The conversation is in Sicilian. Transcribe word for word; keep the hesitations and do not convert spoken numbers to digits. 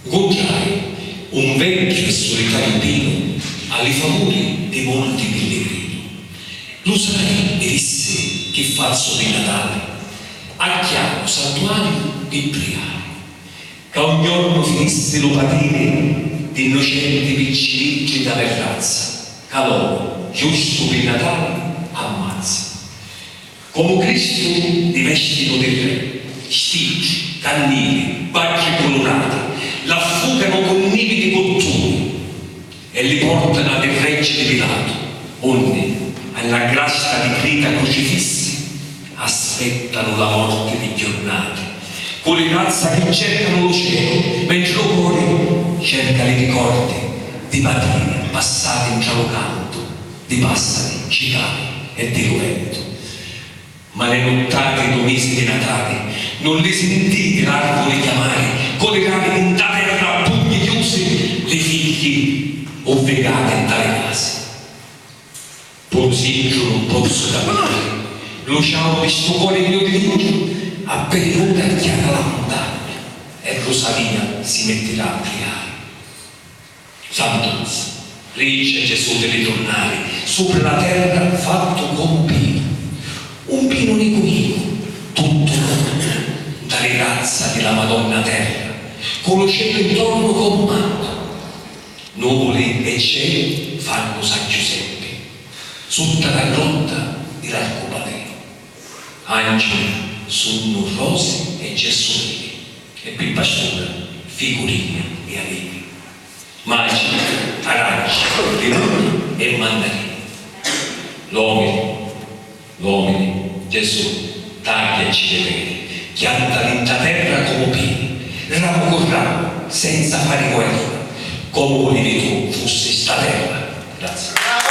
Cuntrariu, un vecchiu e sulitariu pinu a li favuri di monti pilligrinu. Lu sai, mi dissi, chi fazzu pi Natali? Acchianu santuariu pi priari, ca un jornu finissi lu patiri di nnucenti picciriddi dâ me razza, ca l'omu, giustu pi Natali, ammazza. Comu Cristu li vestinu di re, stiddi, cannili, bacchi culurati, l'affucanu cu nivi di cuttuni e li portanu a li reggi di Pilatu, unni, a la grasta di crita crucifissi, aspettanu la morti di jurnati, cu li vrazza chi cercanu lu celu, mentri lu cori cerca li ricordi di matini passati ntra lu cantu di passari, cicali e di lu ventu. Ma li nuttati dû misi di Natali nun li sintiti l'arvuli chiamari, cu li rami nta terra a pugni chiusi, li figghi ubbligati nta li casi. Puru siddu nun pozzu caminari, lu ciau di stu cori miu di lignu a peri nudda acchiana la muntagna e Rusalia si mettirà a priari. Santuzza, dici Gesù di riturnari supra la terra fattu comu pinu, un pinu nicu nicu, tuttu nuttu, nta li grazza di la Madonna Terra, cu lu celu intornu comu mantu. Nuvuli e celu fannu San Giuseppi, sutta la grotta di l'arcubalenu. Angeli sunnu rosi e gessulini, e pi pastura figurini e alivi. Magi, aranci, limuni e mandarini. L'omini, l'omini, Gesù, tagghiaci li pedi, chiantali nta terra comu pini, ramu cu ramu, senza fari guerra, comu vulivi tu fussi sta terra. Grazie.